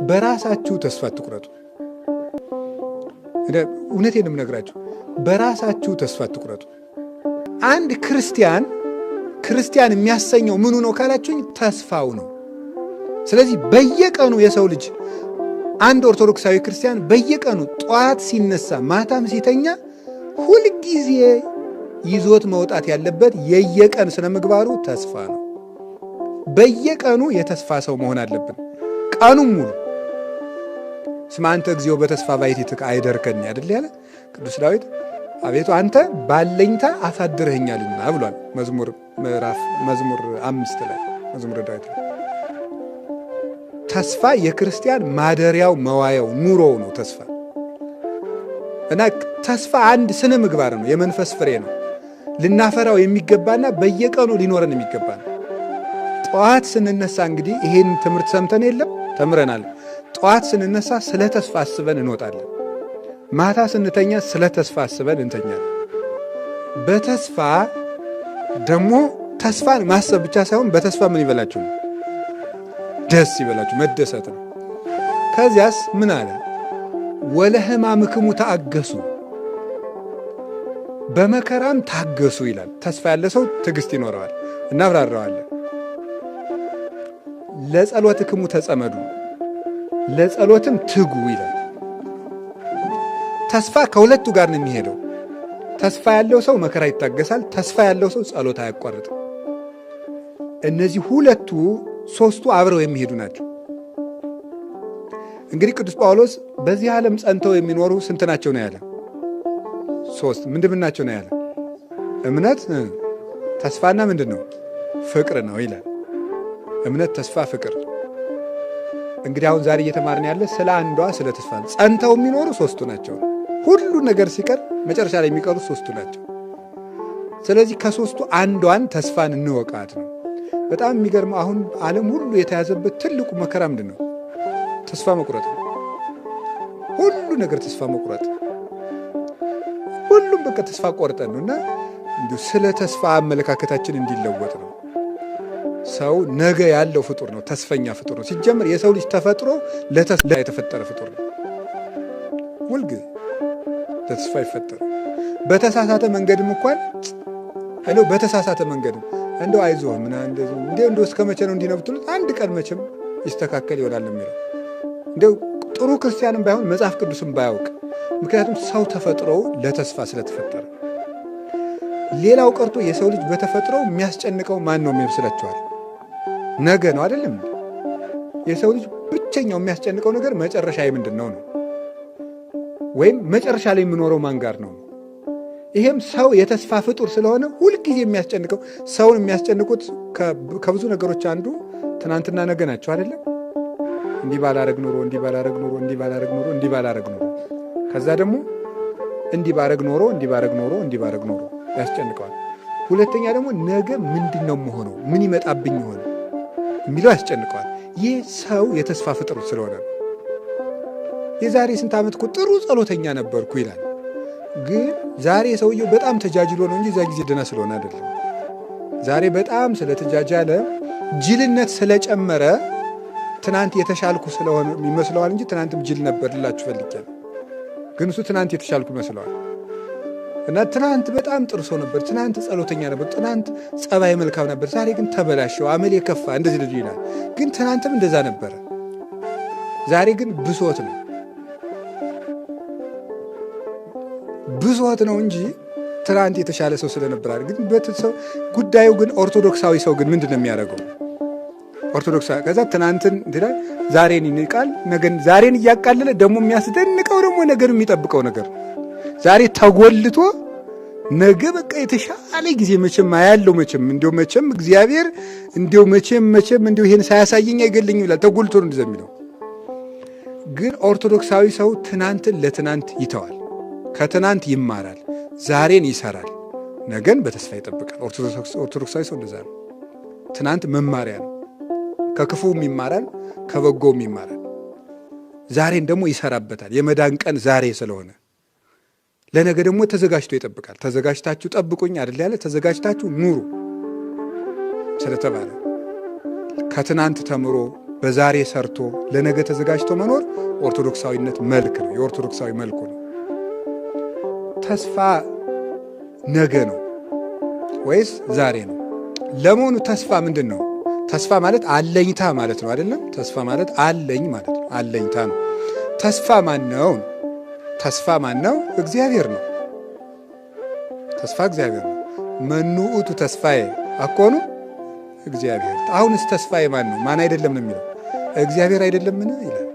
በራሳችሁ ተስፋ አትቁረጡ። እውነቴን የምነግራችሁ በራሳችሁ ተስፋ አትቁረጡ። አንድ ክርስቲያን ክርስቲያን የሚያሰኘው ምኑ ነው ካላችሁኝ፣ ተስፋው ነው። ስለዚህ በየቀኑ የሰው ልጅ አንድ ኦርቶዶክሳዊ ክርስቲያን በየቀኑ ጠዋት ሲነሳ ማታም ሲተኛ ሁልጊዜ ይዞት መውጣት ያለበት የየቀን ስነ ምግባሩ ተስፋ ነው። በየቀኑ የተስፋ ሰው መሆን አለብን። ቀኑም ሙሉ ስማ አንተ እግዚኦ በተስፋ ባሕቲትከ አይደርከኒ አይደል ያለ ቅዱስ ዳዊት። አቤቱ አንተ ባለኝታ አሳድረኸኛልና ብሏል። መዝሙር ምዕራፍ መዝሙር 5 ላይ መዝሙረ ዳዊት ላይ ተስፋ የክርስቲያን ማደሪያው መዋያው ኑሮው ነው። ተስፋ እና ተስፋ አንድ ስነ ምግባር ነው፣ የመንፈስ ፍሬ ነው። ልናፈራው የሚገባና በየቀኑ ሊኖረን የሚገባ ነው። ጠዋት ስንነሳ እንግዲህ ይሄን ትምህርት ሰምተን የለም ተምረናል። ጠዋት ስንነሳ ስለ ተስፋ አስበን እንወጣለን። ማታ ስንተኛ ስለ ተስፋ አስበን እንተኛለን። በተስፋ ደግሞ ተስፋን ማሰብ ብቻ ሳይሆን በተስፋ ምን ይበላችሁ ነው? ደስ ይበላችሁ፣ መደሰት ነው። ከዚያስ ምን አለ? ወለሕማምክሙ ታገሱ፣ በመከራም ታገሱ ይላል። ተስፋ ያለ ሰው ትዕግስት ይኖረዋል። እናብራራዋለን። ለጸሎትክሙ ተጸመዱ፣ ለጸሎትም ትጉ ይላል። ተስፋ ከሁለቱ ጋር ነው የሚሄደው። ተስፋ ያለው ሰው መከራ ይታገሳል። ተስፋ ያለው ሰው ጸሎት አያቋርጥም። እነዚህ ሁለቱ ሶስቱ አብረው የሚሄዱ ናቸው። እንግዲህ ቅዱስ ጳውሎስ በዚህ ዓለም ጸንተው የሚኖሩ ስንት ናቸው ነው ያለ? ሶስት። ምንድን ናቸው ነው ያለ? እምነት፣ ተስፋና ምንድን ነው? ፍቅር ነው ይላል። እምነት፣ ተስፋ፣ ፍቅር። እንግዲህ አሁን ዛሬ እየተማርን ያለ ስለ አንዷ ስለ ተስፋ ነው። ጸንተው የሚኖሩ ሶስቱ ናቸው። ሁሉ ነገር ሲቀር መጨረሻ ላይ የሚቀሩ ሶስቱ ናቸው። ስለዚህ ከሶስቱ አንዷን ተስፋን እንወቃት ነው። በጣም የሚገርመው አሁን ዓለም ሁሉ የተያዘበት ትልቁ መከራ ምንድን ነው? ተስፋ መቁረጥ ነው። ሁሉ ነገር ተስፋ መቁረጥ፣ ሁሉም በቃ ተስፋ ቆርጠን ነው። እና እንዲሁ ስለ ተስፋ አመለካከታችን እንዲለወጥ ነው። ሰው ነገ ያለው ፍጡር ነው። ተስፈኛ ፍጡር ነው። ሲጀምር የሰው ልጅ ተፈጥሮ ለተስፋ የተፈጠረ ፍጡር ነው። ሁልጊዜ ለተስፋ ይፈጠር። በተሳሳተ መንገድም እንኳን እንደው በተሳሳተ መንገድም እንደው አይዞህ ምና እንደዚህ እንደው እስከ መቼ ነው እንዲህ ነው ብትሉት አንድ ቀን መቼም ይስተካከል ይሆናል የሚለው። እንደው ጥሩ ክርስቲያንም ባይሆን መጽሐፍ ቅዱስም ባያውቅ፣ ምክንያቱም ሰው ተፈጥሮ ለተስፋ ስለተፈጠረ። ሌላው ቀርቶ የሰው ልጅ በተፈጥሮ የሚያስጨንቀው ማን ነው የሚመስላችኋል? ነገ ነው አይደለም? የሰው ልጅ ብቸኛው የሚያስጨንቀው ነገር መጨረሻ ምንድን ነው ነው ወይም መጨረሻ ላይ የምኖረው ማን ጋር ነው። ይሄም ሰው የተስፋ ፍጡር ስለሆነ ሁልጊዜ የሚያስጨንቀው ሰውን የሚያስጨንቁት ከብዙ ነገሮች አንዱ ትናንትና ነገ ናቸው አይደለም? እንዲህ ባላረግ ኖሮ፣ እንዲህ ባላረግ ኖሮ፣ እንዲህ ባላረግ ኖሮ፣ እንዲህ ባላረግ ኖሮ፣ ከዛ ደግሞ እንዲህ ባረግ ኖሮ፣ እንዲህ ባረግ ኖሮ፣ እንዲህ ባረግ ኖሮ ያስጨንቀዋል። ሁለተኛ ደግሞ ነገ ምንድን ነው የምሆነው፣ ምን ይመጣብኝ ይሆን የሚለው ያስጨንቀዋል። ይህ ሰው የተስፋ ፍጡር ስለሆነ ነው። የዛሬ ስንት ዓመት እኮ ጥሩ ጸሎተኛ ነበርኩ ይላል። ግን ዛሬ ሰውየው በጣም ተጃጅሎ ነው እንጂ እዛ ጊዜ ደህና ስለሆነ አይደለም። ዛሬ በጣም ስለተጃጃለ ጅልነት ስለጨመረ ትናንት የተሻልኩ ስለሆነ ይመስለዋል እንጂ ትናንትም ጅል ነበር ልላችሁ ፈልጌ ነው። ግን እሱ ትናንት የተሻልኩ ይመስለዋል። እና ትናንት በጣም ጥሩ ሰው ነበር፣ ትናንት ጸሎተኛ ነበር፣ ትናንት ጸባይ መልካም ነበር፣ ዛሬ ግን ተበላሸው፣ አመሌ ከፋ፣ እንደዚህ ልጅ ይላል። ግን ትናንትም እንደዛ ነበረ። ዛሬ ግን ብሶት ነው ብሶት ነው እንጂ ትናንት የተሻለ ሰው ስለነበር ግን ሰው ጉዳዩ ግን ኦርቶዶክሳዊ ሰው ግን ምንድን ነው የሚያደርገው? ኦርቶዶክሳዊ ከዛ ትናንትን ይላል፣ ዛሬን ይንቃል፣ ነገን ዛሬን እያቃለለ ደግሞ የሚያስደንቀው ደግሞ ነገን የሚጠብቀው ነገር ዛሬ ተጎልቶ ነገ በቃ የተሻለ ጊዜ መቼም አያለው መቼም እንዲያው መቼም እግዚአብሔር እንዲያው መቼም መቼም እንዲያው ይሄን ሳያሳየኝ አይገለኝም ይላል። ተጎልቶ ነው እንደዛ የሚለው። ግን ኦርቶዶክሳዊ ሰው ትናንትን ለትናንት ይተዋል። ከትናንት ይማራል፣ ዛሬን ይሰራል፣ ነገን በተስፋ ይጠብቃል። ኦርቶዶክሳዊ ሰው እንደዛ ነው። ትናንት መማሪያ ነው። ከክፉም ይማራል፣ ከበጎም ይማራል። ዛሬን ደግሞ ይሰራበታል። የመዳን ቀን ዛሬ ስለሆነ ለነገ ደግሞ ተዘጋጅቶ ይጠብቃል። ተዘጋጅታችሁ ጠብቁኝ አይደል ያለ፣ ተዘጋጅታችሁ ኑሩ ስለተባለ ከትናንት ተምሮ በዛሬ ሰርቶ ለነገ ተዘጋጅቶ መኖር ኦርቶዶክሳዊነት መልክ ነው። የኦርቶዶክሳዊ መልኩ ነው። ተስፋ ነገ ነው ወይስ ዛሬ ነው? ለመሆኑ ተስፋ ምንድን ነው? ተስፋ ማለት አለኝታ ማለት ነው አይደለም? ተስፋ ማለት አለኝ ማለት ነው። አለኝታ ነው። ተስፋ ማን ነው? ተስፋ ማን ነው? እግዚአብሔር ነው። ተስፋ እግዚአብሔር ነው። መኑ ውእቱ ተስፋዬ አኮኑ እግዚአብሔር። አሁንስ ተስፋዬ ማን ነው? ማን አይደለም ነው የሚለው? እግዚአብሔር አይደለምን ይላል።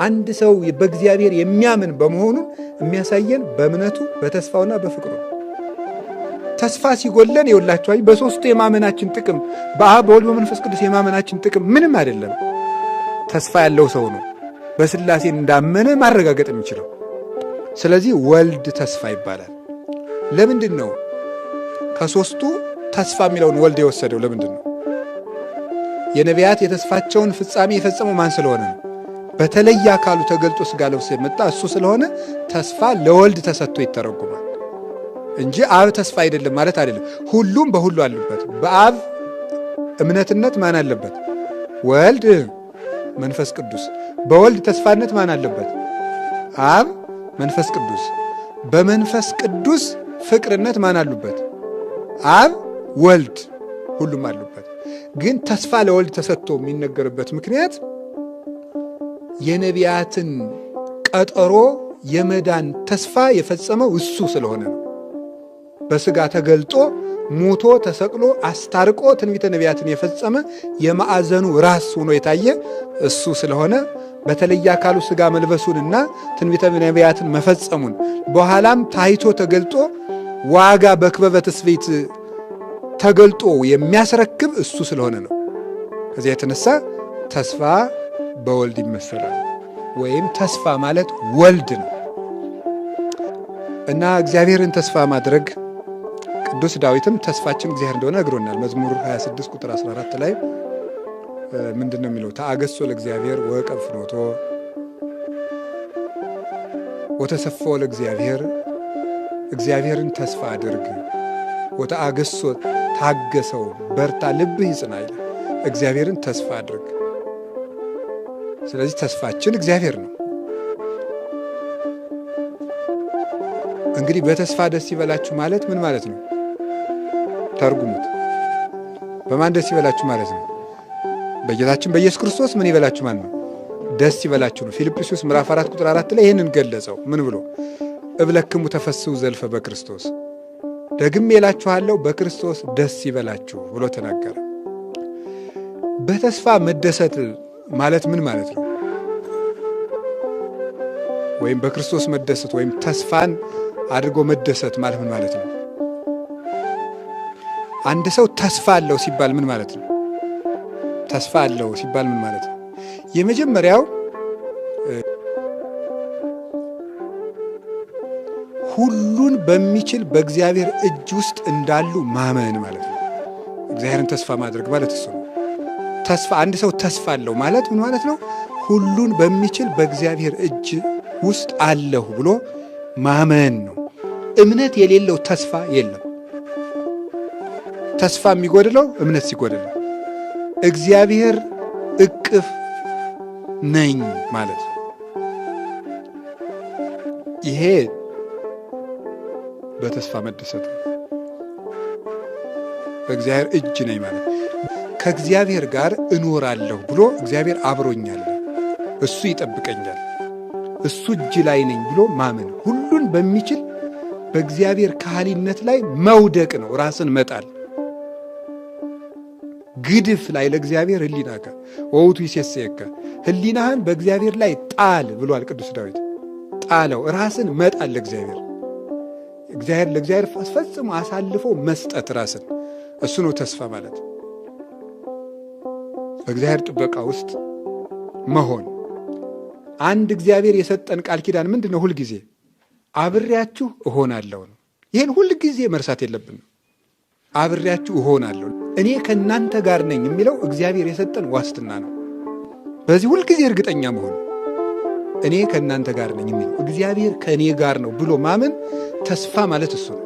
አንድ ሰው በእግዚአብሔር የሚያምን በመሆኑ የሚያሳየን በእምነቱ በተስፋውና በፍቅሩ ነው። ተስፋ ሲጎለን ይኸውላችሁ በሶስቱ የማመናችን ጥቅም በአብ በወልድ በመንፈስ ቅዱስ የማመናችን ጥቅም ምንም አይደለም። ተስፋ ያለው ሰው ነው በሥላሴ እንዳመነ ማረጋገጥ የሚችለው። ስለዚህ ወልድ ተስፋ ይባላል። ለምንድን ነው ከሶስቱ ተስፋ የሚለውን ወልድ የወሰደው? ለምንድን ነው? የነቢያት የተስፋቸውን ፍጻሜ የፈጸመው ማን ስለሆነ ነው? በተለየ አካሉ ተገልጦ ሥጋ ለብሶ የመጣ እሱ ስለሆነ ተስፋ ለወልድ ተሰጥቶ ይተረጉማል እንጂ አብ ተስፋ አይደለም ማለት አይደለም። ሁሉም በሁሉ አሉበት። በአብ እምነትነት ማን አለበት? ወልድ መንፈስ ቅዱስ። በወልድ ተስፋነት ማን አለበት? አብ መንፈስ ቅዱስ። በመንፈስ ቅዱስ ፍቅርነት ማን አሉበት? አብ ወልድ፣ ሁሉም አሉበት። ግን ተስፋ ለወልድ ተሰጥቶ የሚነገርበት ምክንያት የነቢያትን ቀጠሮ የመዳን ተስፋ የፈጸመው እሱ ስለሆነ ነው። በሥጋ ተገልጦ ሞቶ ተሰቅሎ አስታርቆ ትንቢተ ነቢያትን የፈጸመ የማዕዘኑ ራስ ሆኖ የታየ እሱ ስለሆነ በተለየ አካሉ ሥጋ መልበሱንና ትንቢተ ነቢያትን መፈጸሙን በኋላም ታይቶ ተገልጦ ዋጋ በክበበ ትስብእት ተገልጦ የሚያስረክብ እሱ ስለሆነ ነው። ከዚያ የተነሳ ተስፋ በወልድ ይመሰላል፣ ወይም ተስፋ ማለት ወልድ ነው እና እግዚአብሔርን ተስፋ ማድረግ ቅዱስ ዳዊትም ተስፋችን እግዚአብሔር እንደሆነ ነግሮናል። መዝሙር 26 ቁጥር 14 ላይ ምንድን ነው የሚለው? ተአገሶ ለእግዚአብሔር ወዕቀብ ፍኖቶ ወተሰፎ ለእግዚአብሔር፣ እግዚአብሔርን ተስፋ አድርግ፣ ወተአገሶ ታገሰው፣ በርታ፣ ልብህ ይጽና ይላል። እግዚአብሔርን ተስፋ አድርግ። ስለዚህ ተስፋችን እግዚአብሔር ነው። እንግዲህ በተስፋ ደስ ይበላችሁ ማለት ምን ማለት ነው? ተርጉሙት። በማን ደስ ይበላችሁ ማለት ነው? በጌታችን በኢየሱስ ክርስቶስ ምን ይበላችሁ ማለት ነው? ደስ ይበላችሁ ነው። ፊልጵስዩስ ምዕራፍ 4 ቁጥር 4 ላይ ይህንን ገለጸው። ምን ብሎ? እብለክሙ ተፈስሑ ዘልፈ በክርስቶስ፣ ደግሜ እላችኋለሁ በክርስቶስ ደስ ይበላችሁ ብሎ ተናገረ። በተስፋ መደሰት ማለት ምን ማለት ነው? ወይም በክርስቶስ መደሰት ወይም ተስፋን አድርጎ መደሰት ማለት ምን ማለት ነው? አንድ ሰው ተስፋ አለው ሲባል ምን ማለት ነው? ተስፋ አለው ሲባል ምን ማለት ነው? የመጀመሪያው ሁሉን በሚችል በእግዚአብሔር እጅ ውስጥ እንዳሉ ማመን ማለት ነው። እግዚአብሔርን ተስፋ ማድረግ ማለት እሱ ነው። ተስፋ አንድ ሰው ተስፋ አለው ማለት ምን ማለት ነው? ሁሉን በሚችል በእግዚአብሔር እጅ ውስጥ አለሁ ብሎ ማመን ነው። እምነት የሌለው ተስፋ የለም። ተስፋ የሚጎድለው እምነት ሲጎድል ነው። እግዚአብሔር እቅፍ ነኝ ማለት ነው። ይሄ በተስፋ መደሰት ነው። በእግዚአብሔር እጅ ነኝ ማለት ከእግዚአብሔር ጋር እኖራለሁ ብሎ እግዚአብሔር አብሮኛል፣ እሱ ይጠብቀኛል፣ እሱ እጅ ላይ ነኝ ብሎ ማመን ሁሉን በሚችል በእግዚአብሔር ካህሊነት ላይ መውደቅ ነው፣ ራስን መጣል። ግድፍ ላይ ለእግዚአብሔር ሕሊናከ ወውቱ ይሴስየከ፣ ሕሊናህን በእግዚአብሔር ላይ ጣል ብሏል ቅዱስ ዳዊት። ጣለው፣ ራስን መጣል ለእግዚአብሔር እግዚአብሔር ለእግዚአብሔር ፈጽሞ አሳልፎ መስጠት ራስን፣ እሱ ነው ተስፋ ማለት። በእግዚአብሔር ጥበቃ ውስጥ መሆን። አንድ እግዚአብሔር የሰጠን ቃል ኪዳን ምንድን ነው? ሁልጊዜ አብሬያችሁ እሆናለሁ ነው። ይህን ሁልጊዜ መርሳት የለብንም። አብሬያችሁ እሆናለሁ፣ እኔ ከእናንተ ጋር ነኝ የሚለው እግዚአብሔር የሰጠን ዋስትና ነው። በዚህ ሁልጊዜ እርግጠኛ መሆን፣ እኔ ከእናንተ ጋር ነኝ የሚለው እግዚአብሔር ከእኔ ጋር ነው ብሎ ማመን ተስፋ ማለት እሱ ነው።